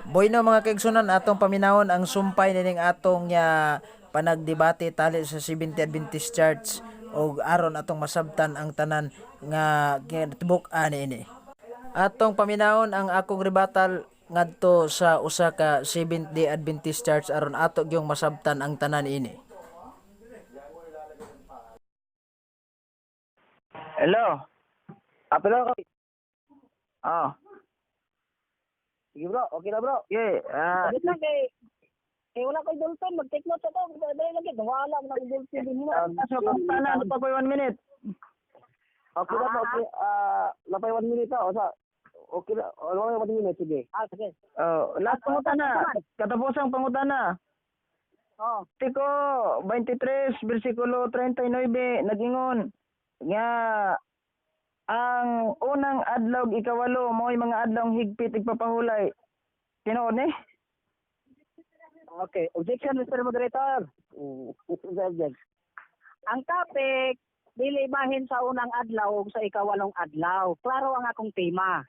Bueno, mga kaigsunan, atong paminawon ang sumpay nining atong panagdebate tali sa Seventh Adventist Church og aron atong masabtan ang tanan nga tibuk-an niini. Atong paminawon ang akong rebuttal ngadto sa usa ka Seventh Day Adventist Church aron ato gyung masabtan ang tanan ini. Hello. Pero Oh. Sige bro, okay na bro. Okay. Wait lang kay eh wala koy dolphin, mag-take notes ako. Dali lang kay wala mo na dolphin din mo. So, kamusta na? Ano pa po 1 minute? Okay na bro, okay. Lapay 1 minute pa. O sa, okay na, wala 1 minute, sige. Ah, sige. Oh, last pangutana. Katapusang pangutana. Oh, Tiko 23 versikulo 39 nagingon nga ang unang adlaw ikawalo mo'y mga adlaw higpit igpapahulay. Tinuod ni? Okay. Objection, Mr. Moderator. Subject. Ang topic dili bahin sa unang adlaw ug sa ikawalong adlaw. Klaro ang akong tema.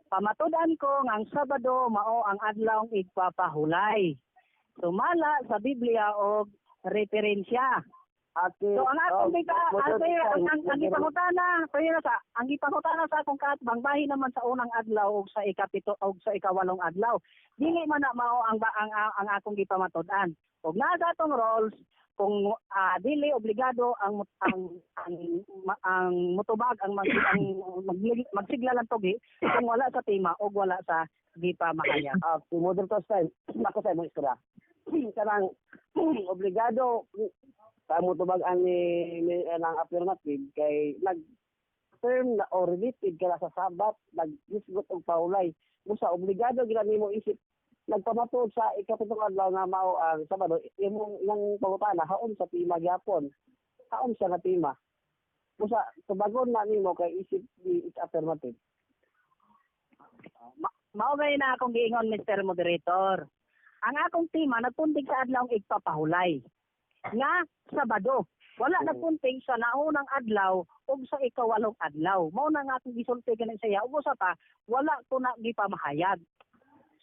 Pamatud-an ko nga ang Sabado mao ang adlaw igpapahulay. Sumala sa Biblia og referensya. Ate, So ang akong oh, bita, ang ang gipangutana, kaya na sa ang gipangutana sa akong kaatbang bahin naman sa unang adlaw ug sa ikapito ug sa ikawalong adlaw. Dili man na mao ang ba- ang akong gipamatud-an. Ug naa sa atong roles kung dili obligado ang ang ang, ang mutubag ang mag, ang mag, magsigla lang tugi kung wala sa tema ug wala sa gipamahayag. Okay, moderator style. Ako sa imong istorya. Kanang obligado sa mo tubag ang ni ang affirmative kay nag term na o related ka na sa Sabat, naghisgot og paulay. Busa obligado gid nimo isip nagpamatuod sa ikapitong adlaw nga mao ang Sabado, imong iyang pangutana haom sa tema gyapon. Haom sa nga tema. Busa tubagon na nimo kay isip di it's affirmative. Mao gay na akong giingon, Mr. Moderator. Ang akong tema nagpunting sa adlaw igpapahulay nga Sabado. Wala nagpunting sa naunang adlaw ug sa ikawalong adlaw. Mao na nga akong gisulti gani sa iya. Ug usa pa, wala ko na gipamahayag.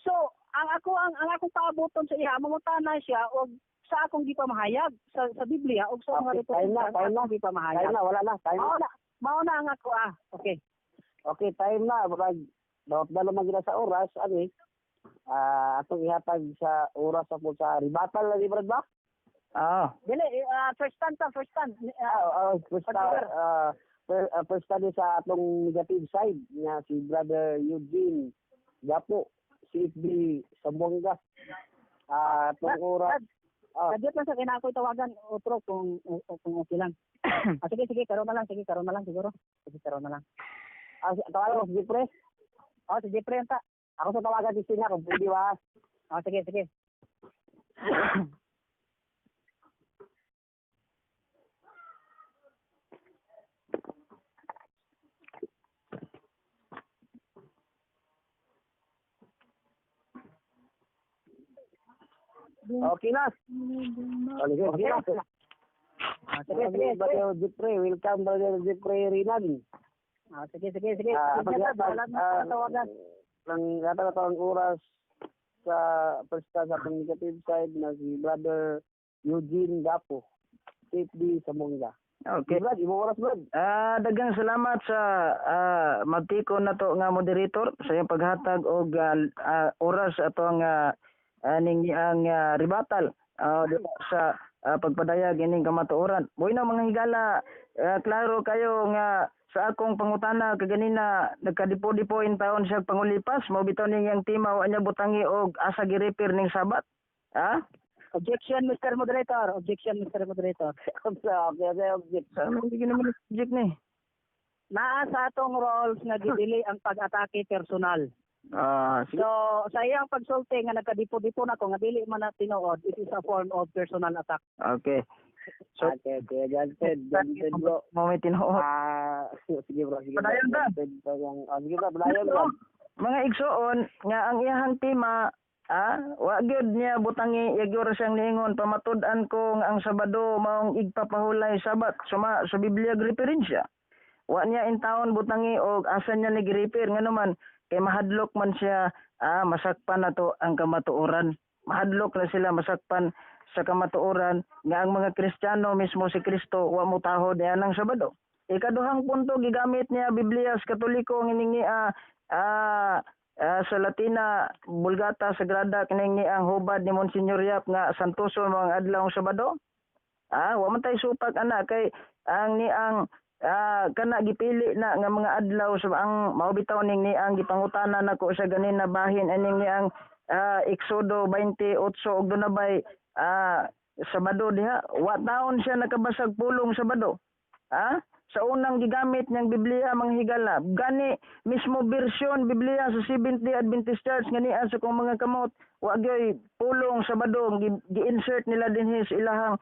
So, ang ako ang akong paaboton sa iya, mangutana siya og sa akong gipamahayag sa Biblia ug sa mga Okay, time na, referensya time na. akong gipamahayag. Time na, wala na, time na. Mao na ang ako ah. Okay. Okay, time na. Murag, dawat na naman gina sa oras, ani. Atong ihatag sa oras sa po sa rebuttal na di ba? Ba? Ah. Dili first time ta, first time. First, first study sa atong negative side nga si Brother Eugene Gapo, CFB Zamboanga. Atong oras. Kadyot lang sa kina ako'y tawagan otro kung kung okay lang. Sige sige, karon na lang, sige karon na lang siguro. Sige karon na lang. Tawagan ko si Jeffrey. Oh, si Jeffrey anta. Ako sa tawagan si Sina kung pwede ba. Oh, sige sige. Okay na. Okay na. Sige sige. Okay, Brother Jeffrey. Welcome, Brother Jeffrey Rinan. Sige sige sige. Sige, Paghatag, bahala na sa tawagan. Nang hatag ato ang oras sa first sa atong negative side na si Brother Eugene Gapo, CFD Zamboanga. Okay. Brad, imong oras, Brad. Daghang salamat sa magtiko na to nga moderator sa iyong paghatag og oras atong aning ang rebuttal sa pagpadayag ining kamatuoran. Bueno, mga higala, klaro kayo nga sa akong pangutana kaganina nagkadipo-dipo in taon siya pangulipas mao bitaw ning iyang tema wa niya butangi og asa girefer ning Sabat. Ha? Objection, Mr. Moderator. Objection, Mr. Moderator. Okay, object. Sa hindi naman object ni. Naa sa atong roles nga gidili ang pag-atake personal. Sige. So, sa iyang pagsulti nga nagkadipo-dipo na ko nga dili man na tinuod, it is a form of personal attack. Okay. So, Okay, granted, granted, bro. Mo may tinuod. Sige bro, sige. Bro. Padayon ba? Granted, sige bro, padayon bro. Mga igsoon nga ang iyahang tema wa gyud niya butangi yagyura siyang niingon pamatud-an ko nga ang Sabado maong igpapahulay Sabat suma sa Biblia referensya. Wa niya in taon butangi og asa niya ni girefer ngano man kay mahadlok man siya Masakpan na to ang kamatuoran. Mahadlok na sila masakpan sa kamatuoran nga ang mga Kristiyano mismo, si Kristo wa mo tahod ang Sabado. Ikaduhang punto, gigamit niya Biblia sa Katoliko ang ining niya sa Latina Vulgata Sagrada, kining ang hubad ni Monsignor Yap nga santoso mga adlaw Sabado. Wa man tay supak ana kay ang niang kana gipili na nga mga adlaw sa ang mao bitaw ning niang gipangutana nako sa ganina bahin aning niang Exodo 28 og dunabay Sabado diha. Wa taon siya nakabasag pulong Sabado. Sa unang gigamit niyang Biblia, mga higala, gani mismo bersyon Biblia sa Seventh-day Adventist Church nga niya sa kong mga kamot, wa gyoy pulong Sabado gi-insert nila dinhi sa ilahang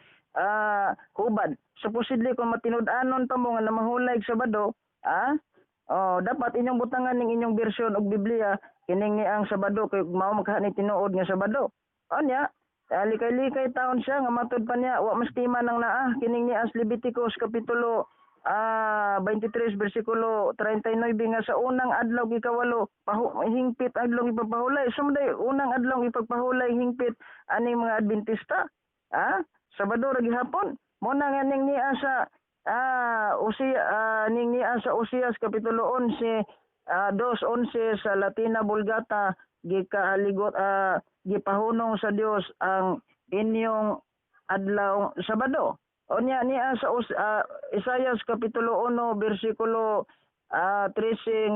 hubad. Supposedly, kung matinud-anon pa mo nga namahulay og Sabado, oh, dapat inyong butangan ning inyong bersyon og Biblia kining ni ang Sabado kay mao magha ni tinuod nga Sabado. Anya, likay-likay taon siya nga matud pa niya wa mas tima nang naa kining ni as Leviticus kapitulo 23 bersikulo 39 nga sa unang adlaw ikawalo hingpit adlaw ipapahulay. Sumday unang adlaw ipagpahulay hingpit aning mga Adventista. Sabado ra gihapon. Mo na nga ning niya sa Usia ning niya sa Osias kapitulo 11 2:11 sa Latina Vulgata, gikaaligot gipahunong sa Dios ang inyong adlaw Sabado. Unya niya sa Isayas kapitulo 1 bersikulo 13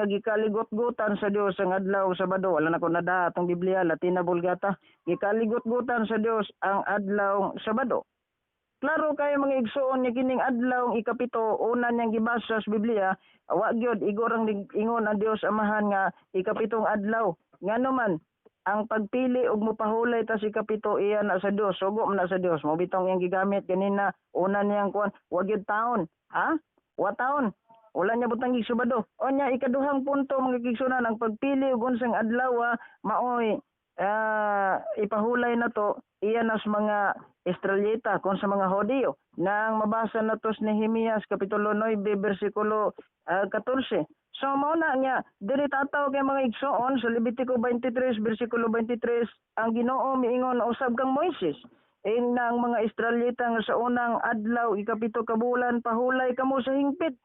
nga gikaligot-gutan sa Dios ang adlaw Sabado. Wala na ko nada atong Biblia Latina Vulgata. Gikaligot-gutan sa Dios ang adlaw Sabado. Klaro kay, mga igsoon, ni kining adlaw ikapito una niyang gibasa sa Biblia, wa gyud igorang ingon ang Dios Amahan nga ikapitong adlaw. Ngano man ang pagpili og mopahulay ta sa ikapito, iya na sa Dios, sugo man na sa Dios. Mo bitong iyang gigamit ganina una niyang kuan, wa gyud taon. Ha? Wa taon. Wala niya butang Sabado. Onya ikaduhang punto, mga igsunan, ang pagpili og unsang adlaw maoy ipahulay na to, iya na sa mga Israelita kung sa mga Hudiyo nang mabasa na to sa Nehemias kapitulo 9 bersikulo 14. So mao na nga diri tataw kay, mga igsoon, sa Levitico 23 bersikulo 23, ang Ginoo miingon usab kang Moises in ang mga Israelita nga sa unang adlaw ikapito ka bulan pahulay kamo sa hingpit.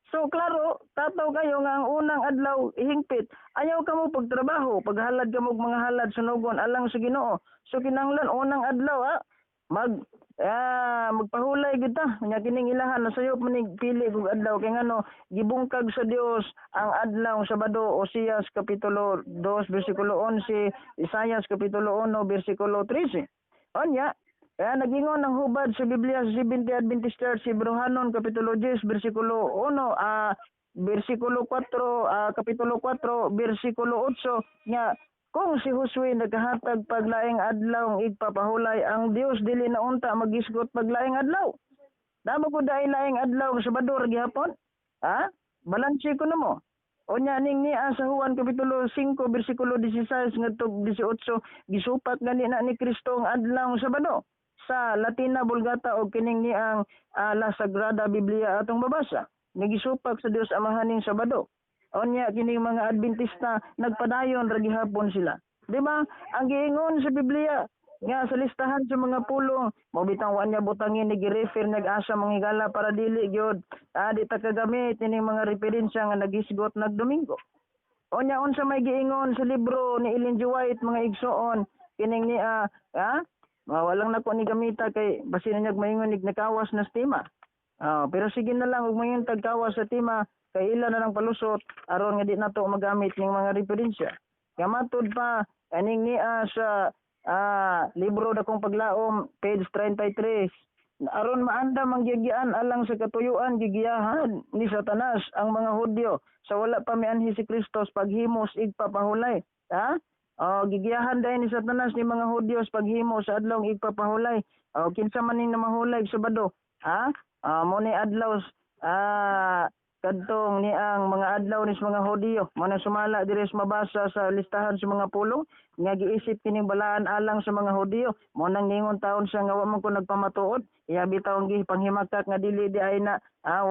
So klaro, tataw kayo nga ang unang adlaw hingpit. Ayaw kamo pagtrabaho, paghalad kamo og mga halad sunugon alang sa Ginoo. So kinahanglan unang adlaw magpahulay gid ta. Nya kining ilahan nasayop man nig pili og adlaw kay ngano gibungkag sa Dios ang adlaw Sabado, Osias kapitulo 2 bersikulo 11, Isayas kapitulo 1 bersikulo 13. Onya, kaya nagingon ang hubad sa Biblia sa Seventh Adventist Church si Bruhanon kapitulo 10 bersikulo 1 bersikulo 4 kapitulo 4 bersikulo 8 nga kung si Josue naghahatag paglaing adlaw igpapahulay, ang Dios dili na unta magisgot paglaing adlaw. Damo ko dahil laing adlaw Sabado ra gihapon. Ha? Balanse ko na mo. Unya ning niya sa Juan kapitulo 5 bersikulo 16 ngadto 18, gisupat gani na ni Kristo ang adlaw Sabado sa Latina Vulgata o kining niang La Sagrada Biblia atong babasa. Nagisupak sa Dios Amahaning Sabado. Unya kining mga Adventista nagpadayon ra gihapon sila. Di ba? Ang giingon sa Biblia nga sa listahan sa mga pulong mo bitang wa niya butangin ni gi-refer nag-asa, mga higala, para dili gyud di ta kagamit ining mga referensya nga nagisgot nagdomingo. Unya unsa may giingon sa libro ni Ellen G. White, mga igsoon, kining niya walang nako ni gamita kay basin na niya maingon nig nakawas na tema. Pero sige na lang ug maingon tagkawas sa tema kay ila na lang palusot aron nga di nato magamit ning mga referensya. Nga matud pa aning niya sa libro Dakong Paglaom page 33, aron maandam ang gigian alang sa katuyuan, gigiyahan ni Satanas ang mga Hudyo sa wala pa mianhi si Kristo paghimos igpapahulay. Ha? Oh, gigiyahan dahil ni Satanas ni mga Hudyo sa paghimo sa adlaw igpapahulay. Oh, kinsa man ning namahulay Sabado? Ha? Mo ni adlaw Kadtong ni ang mga adlaw ni sa mga Hudiyo mo nang sumala diri sa mabasa sa listahan sa mga pulong nga giisip kining balaan alang sa mga Hudiyo. Mo nang ningon taon siya nga wa man ko nagpamatuod, iya bitaw ang gipanghimakak nga dili di ay na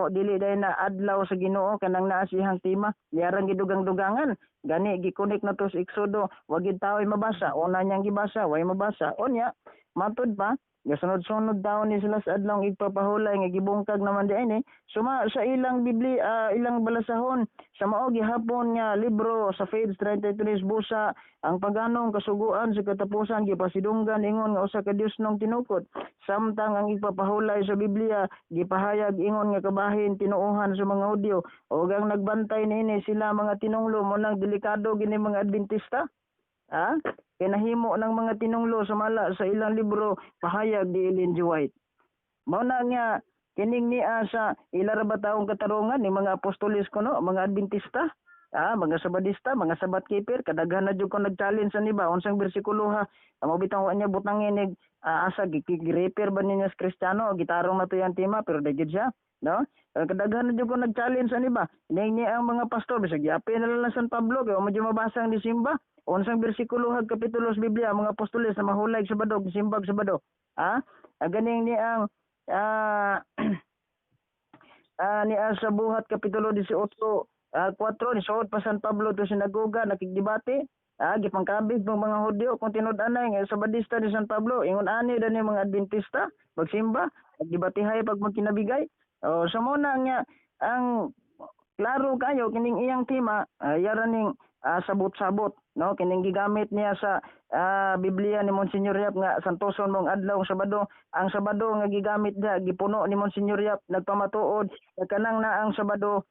dili di ay na adlaw sa Ginoo kanang naa siyang tema, yarang gidugang-dugangan. Gani gikunik na to sa Exodo, wa gid tao'y mabasa. Una niyang gibasa, way mabasa. Unya matud pa gasunod-sunod daw ni sila sa adlawng igpapahulay nga gibungkag naman di ini suma sa ilang Biblia, ilang balasahon sa mao gihapon nga libro sa page 33. Busa ang paganong kasuguan sa katapusan gipasidunggan ingon nga usa ka Dios nong tinukod, samtang ang igpapahulay sa Biblia gipahayag ingon nga kabahin tinuohan sa mga Hudyo ug ang nagbantay niini sila mga tinunglo. Mo nang delikado gini mga Adventista. Ha? Kinahimo ng mga tinunglo sumala sa ilang libro pahayag di Ellen G. White. Mao na nga kining niya sa ila ra ba taong katarungan ni mga apostolis kuno, mga Adventista, mga Sabadista, mga Sabbath keeper, kadaghan na jud ko nag-challenge sa niba unsang bersikulo ha. Amo bitang wa niya butangin nig asa gi-repair ba niya sa Kristiyano, gitarong na to yan tema pero di gyud siya, no? Kadaghan na jud ko nag-challenge sa niba. Ning niya ang mga pastor bisag giapil na lang San Pablo kay wa mo jud mabasa ang disimba. Unsang bersikulo hag kapitulo sa Biblia ang mga apostoles na mahulay sa Sabado, simbag Sabado. Ganing ni ang niya sa Buhat kapitulo 18 4 ni suod pa San Pablo to sinagoga nakigdebate, gipangkabig ng mga Hudyo kung tinud-anay nga Sabadista ni San Pablo ingon ani dani mga Adventista magsimba, nagdebatehay pag magkinabigay. Oh, so mo na nga ang klaro kayo kining iyang tema, yara ning sabot-sabot, no? Kining gigamit niya sa Biblia ni Monsignor Yap nga santoson mong adlaw ang Sabado. Ang Sabado nga gigamit niya gipuno ni Monsignor Yap, nagpamatuod nga kanang na ang Sabado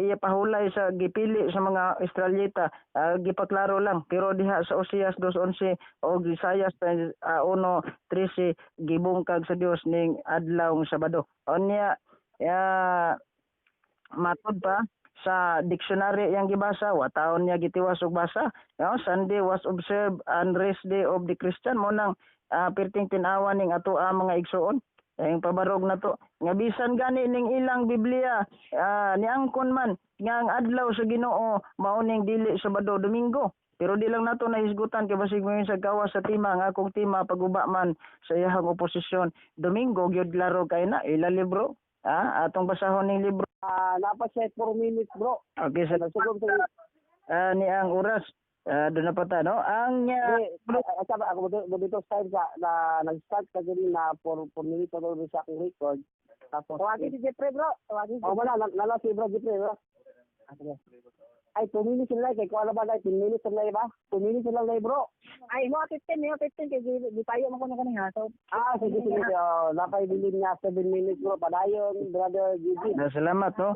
iya pahulay sa gipili sa mga Israelita, gipaklaro lang. Pero diha sa Oseas 2:11 o Isaias 1:13 gibungkag sa Dios ning adlaw ng Sabado. Unya matud pa sa dictionary yang gibasa, wa taon niya gitiwas og basa, no? Sunday was observed and rest day of the Christian. Mo nang perting tin-awa ning ato ang mga igsuon ang pabarog na to nga bisan gani ning ilang Biblia niangkon man nga ang adlaw sa Ginoo mao ning dili Sabado, Domingo. Pero di lang nato nahisgutan kay basig mo sa gawas sa tema. Ang akong tema paguba man sa iyahang oposisyon. Domingo gyud klaro kay na ila libro. Atong basahon ning libro. Dapat siya 4 minutes, bro. Okay, sa Nagsugob sa ni ang oras. Doon na pa ta, no? Ang Sabi ako dito time sa na nag-start ka din na 4 minutes na sa akong record. Tapos Tawagin si Jeffrey, bro. Tawagin si Oh, wala nala si Bro Jeffrey, bro. Sige. Ay, 2 minutes lang kay kuha na ba 10 minutes lang ba? 2 minutes lang bro. Ay, mo 15, mo 15 kay gipayo mo ko na kani ha. So, Sige sige. Oh, napay bilin nga 7 minutes, bro. Padayon, Brother Gigi. Salamat, no?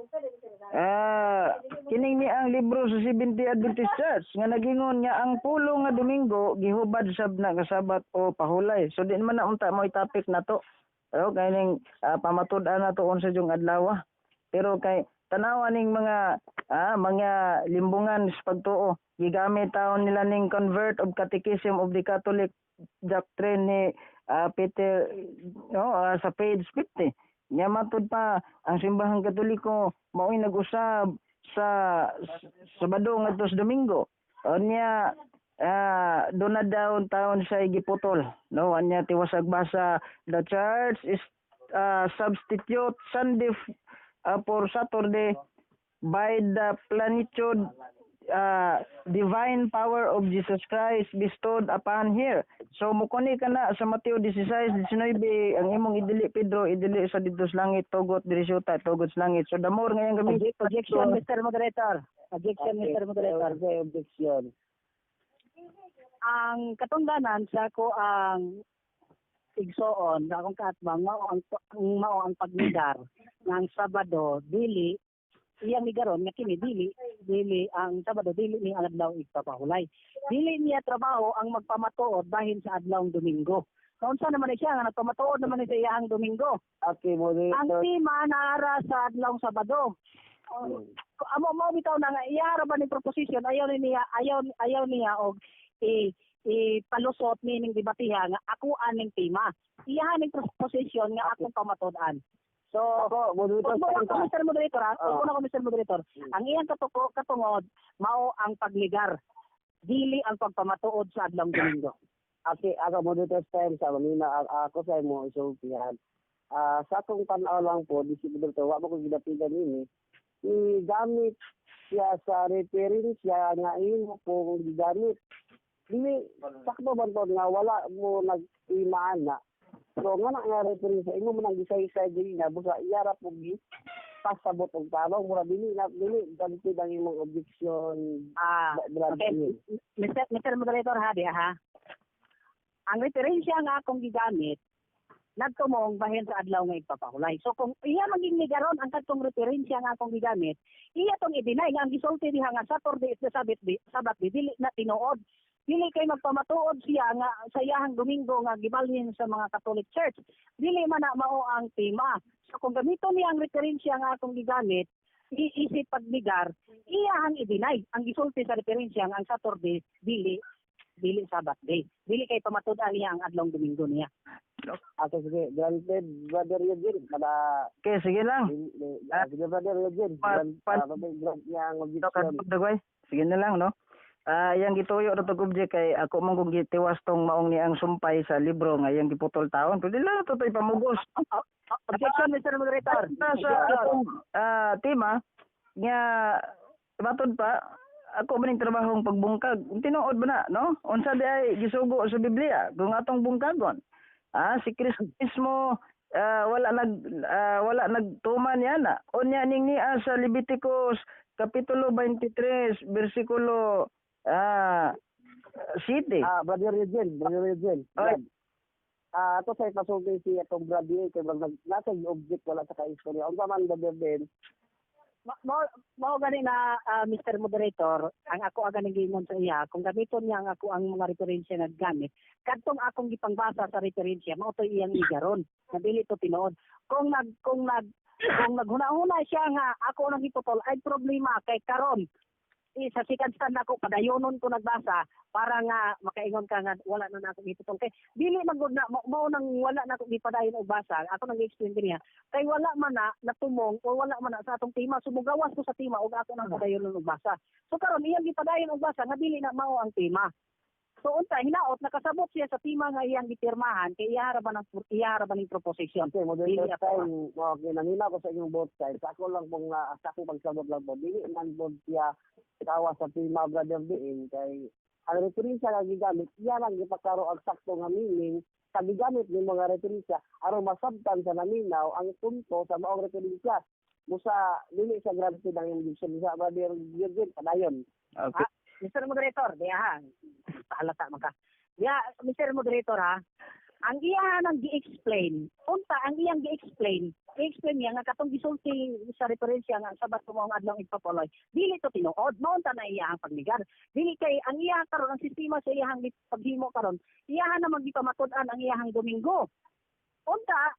Kining ni ang libro sa Seventh Adventist Church nga nagingon nga ang pulong nga Domingo gihubad sab na nga Sabat o pahulay. So di man na unta mo topic na to. Pero kay ning pamatud-an na to unsa yung adlaw. Pero kay tanawa ning mga mga limbungan sa pagtuo, gigamit taon nila ning Convert of Catechism of the Catholic Doctrine ni Peter, no, sa page 50. Nya matud pa ang simbahang Katoliko mao'y nag-usab sa Sabado ngadto sa Domingo. Unya doon na daw taon siya giputol, no? Anya tiwasag basa, the church is substitute Sunday for Saturday by the plenitude divine power of Jesus Christ bestowed upon here. So mukuni ka na sa Mateo 16:19, ang imong idili Pedro, idili sa didto sa langit, tugot diri sa tugot sa langit. So the more ngayon kami Objection, Mr. Moderator. Objection, Mr. Moderator. Okay, objection. Ang katungdanan sa ko ang igsoon sa akong kaatbang mao ang pagnegar ng Sabado dili iyang ligaron nga kini dili dili ang Sabado, dili ni ang adlaw igpapahulay. Dili niya trabaho ang magpamatuod bahin sa adlawng Domingo. Kaunsa naman ni siya nga nagpamatuod naman ni sa iyang Domingo? Okay, Ang moderator. tema naara sa adlawng Sabado. Amo mo bitaw na nga iya ra ba ni proposition, ayaw ni niya ayaw ayaw niya og i ipalusot nining debatiha nga ako aning tema. Iya ning proposition nga akong pamatud-an. So, ako, moderator Usbo time ako, sa. Mr. Moderator, ha? Oo. Usbo na ako, Mr. Moderator. Ang iyang katuko, katungod, mao ang pagligar. Dili ang pagpamatuod sa adlong Domingo. Okay, ako moderator time sa mamina ako sa imo isultihan. Ah, sa akong tan-aw lang po, di si moderator, wa mo ko gidapigan nini. Igamit siya sa referensya nga imo pong gigamit. Dili sakto ba to nga wala mo nag-imaan na. So nga na nga referensya imo mo nang gisaysay dili na busa iyara po gi pasabot og tarong mura dili na dili gamit ang imong objection. Ah, Brad. okay. Mr. Moderator, ha, di, ha? Ang referensya nga akong gigamit, nagtumong bahin sa adlaw nga igpapahulay. So kung iya maging ligaron ang kadtong referensya nga akong gigamit, iya tong i-deny nga ang gisulti diha nga Saturday is the Sabbath day, Sabbath day dili na tinuod. Dili kay magpamatuod siya nga sa iyahang Domingo nga gibalhin sa mga Catholic Church. Dili man na mao ang tema. So kung gamiton niya ang referensya nga akong gigamit, iisip pagligar, iyahang i-deny ang gisulti sa referensya nga ang Saturday dili dili Sabbath day. Dili kay pamatud-an niya ang adlong Domingo niya. Okay, sige. Granted, Brother Eugene. Kada, Okay, sige lang. ah, sige, Brother Eugene. Grant niya ang objection. Dagway. Sige na lang, no? Ah, yang gituyo na tog object kay ako man kung gitiwas tong maong ni ang sumpay sa libro nga yang giputol taon. Pwede lang to to'y pamugos. Objection, Mr. Moderator. Sa atong tema nga matod pa ako man ning trabahong pagbungkag. Tinuod ba na, no? Unsa di ay gisugo sa Biblia kung atong bungkagon? Ah, si Kristo mismo wala nagtuman niya na. Unya ning niya sa Leviticus kapitulo 23 bersikulo 7. Ah, Brother Eugene, Brother Eugene. Oy. Brad. Ah, ato sa ipasulti si atong brother kay nag nasa object wala sa ka-istorya. Unsa man, Brother Ben? Mao gani na Mr. Moderator, ang ako aga ning giingon sa iya, kung gamiton niya ang ako ang mga referensya nga gamit, kadtong akong gipangbasa sa referensya, mao to'y iyang ligaron, na dili to tinuod. Kung naghuna-huna siya nga ako nang giputol ay problema kay karon sa second stand ako padayonon ko nagbasa para nga makaingon ka nga wala na na ako giputol kay dili man gud na mao nang wala na ako gipadayon og basa. Ako nang gi-explain niya kay wala man na natumong o wala man na sa atong tema, so mugawas ko sa tema og ako nang padayonon og basa. So karon iyang gipadayon og basa nga dili na mao ang tema. So unta hinaot nakasabot siya sa tema nga iyang gipirmahan kay iya ra ba ning proposition. Okay, moderator Dili ako. time. Okay, nanina ko sa inyong both sides. Ako lang pong na, sa akong pagsabot lang po. Dili man po siya tawa sa tema, Brother Ben, kay ang referensya nga gigamit, iya lang gipaklaro ang sakto nga meaning sa gigamit ni mga referensya aron masabtan sa naminaw ang punto sa maong referensya. Busa dili sa granted ang imong objection sa Brother Eugene, padayon. Okay. Mr. Moderator, diya ha. Pahalata man ka. Diya, Mr. Moderator ha. Ang iya nang gi-explain, unta ang iyang gi-explain, i-explain niya nga katong gisulti sa referensya nga ang Sabat mo ang adlaw igpapuloy. Dili to tinuod, maunta na iya ang pagligar. Dili kay ang iya karon ang sistema sa iyang paghimo karon, iyahan na magipamatud-an ang iyahang Domingo. Unta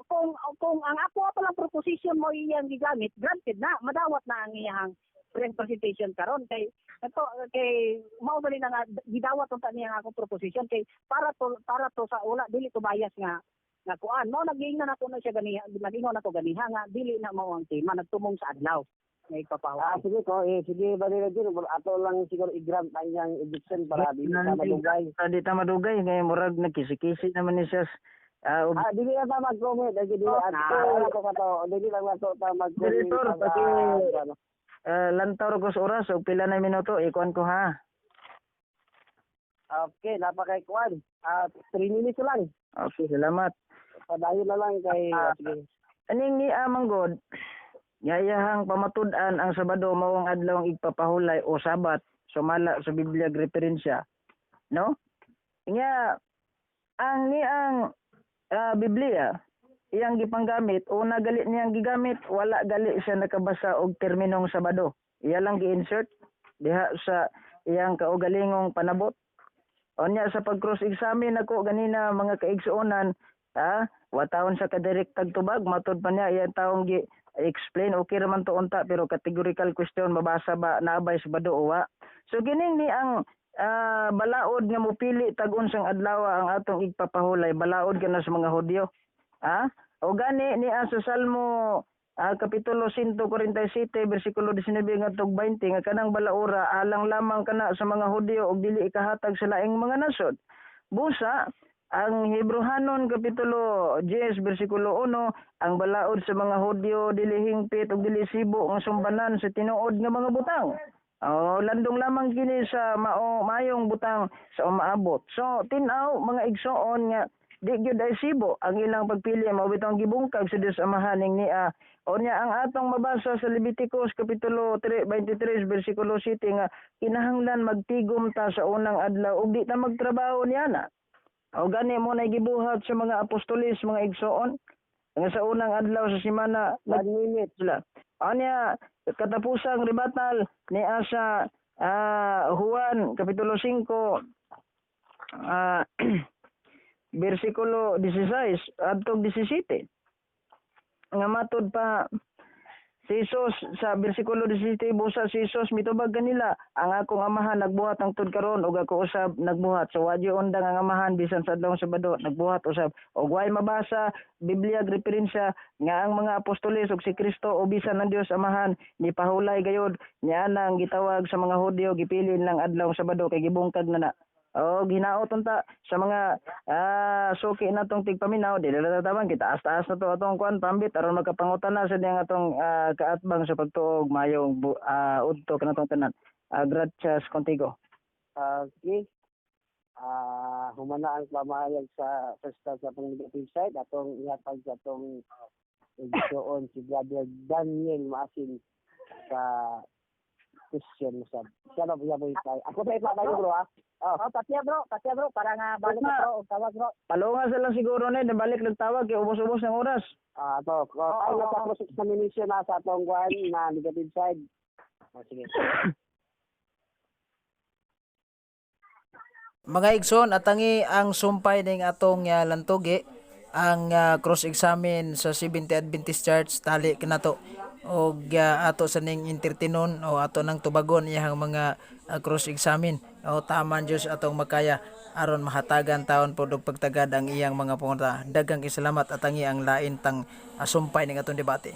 kung ang ako pa lang proposition mo iyang gigamit, granted na, madawat na ang iyang presentation karon kay ito kay mao bali na nga gidawat unta niya ang akong proposition kay para to sa wala dili to bias nga nga kuan mao nagingnan ako na siya ganiha, nagingon ako ganiha nga dili na mao ang tema nagtumong sa adlaw nga igpapahuway. Ah, sige ko, eh, sige, Brother Eugene, ato lang siguro i-grant ang iyang objection para dili ta madugay. Di ta madugay ngay murag nagkisi-kisi naman ni siya. Ah, dili na ta mag-comment, dili dili Oh, at wala ko kato, dili lang nato ta mag-comment. Director, Ano. Lantaw ko sa oras og pila na minuto ikuan ko ha. Okay, napakay kuan. Ah, 3 minutes lang. Okay, salamat. Padayon na lang kay sige. Aning ni Amang God, nga iyahang pamatud-an ang Sabado mao ang adlaw ang igpapahulay o Sabat sumala sa Biblia referensya, no? Nga ang ni ang Biblia iyang gipanggamit, una gali niyang gigamit, wala gali siya nakabasa og terminong Sabado. Iya lang gi-insert diha sa iyang kaugalingong panabot. Unya sa pag-cross examine ako ganina mga kaigsuonan, wa taon sa kadirek tagtubag matud pa niya iyang taong gi explain, okay ra man to unta pero categorical question mabasa ba naabay Sabado o wa. So gining ni ang balaod nga mopili tag unsang adlaw ang atong igpapahulay, balaod kana sa mga Hudyo. Ha? O gani niya sa Salmo kapitulo 147 bersikulo 19 ngadtong 20 nga kanang balaura alang lamang kana sa mga Hudyo ug dili ikahatag sa laing mga nasod. Busa ang Hebrohanon kapitulo 10 bersikulo 1, ang balaod sa mga Hudyo dili hingpit ug dili sibo nga sumbanan sa tinuod nga mga butang. Oh, landong lamang kini sa mao mayong butang sa umaabot. So tin-aw, mga igsoon, nga di gyud ay sibo ang ilang pagpili, mao bitong gibungkag sa Dios Amahan ning niya. O niya ang atong mabasa sa Leviticus kapitulo 3, 23 bersikulo 7 nga kinahanglan magtigom ta sa unang adlaw ug di ta magtrabaho niana. O gani mo na gibuhat sa mga apostolis, mga igsoon, nga sa unang adlaw sa semana One minute. sila. Anya katapusang rebuttal ni asa Juan kapitulo 5 bersikulo 16 adtong 17 nga matud pa si Jesus sa bersikulo 17, busa si Jesus mitubag kanila, "Ang akong Amahan nagbuhat hangtod karon ug ako usab nagbuhat." So wa undang ang Amahan bisan sa adlawng Sabado, nagbuhat usab. Og way mabasa Biblia referensya nga ang mga apostoles ug si Kristo o bisan ang Dios Amahan ni pahulay gayud niya ang gitawag sa mga Hudyo, gipili lang adlaw Sabado kay gibungkag na na. O ginaot unta sa mga suki natong tigpaminaw, dili na taban kita, taas na to atong kuan pambit aron makapangutan na sa diyang atong kaatbang sa pagtuog. Mayong udto kanatong tanan. Gracias contigo. Okay. Humana ang pamahayag sa first sa atong negative side atong ihatag sa atong igsoon si Brother Daniel Maasin sa question mo sab. Siya na ba tayo? Ako sa ipapay bro ha. Oh, patya bro, patya bro para nga balik Tama. bro og tawag bro. Palunga sa lang siguro na balik nagtawag kay ubos-ubos ng oras. To. Oh, ay nasa cross examination na sa atong kuan na negative side. Oh, sige. Mga igsoon, atangi ang sumpay ning atong lantugi ang cross-examine sa 70 Adventist Church tali kanato og ato sa ning entertainon o ato nang tubagon iyang mga cross-examine o taman Dios atong makaya aron mahatagan taon pod og pagtagad ang iyang mga pangunta. Daghang salamat, atangi ang lain tang sumpay ning atong debate.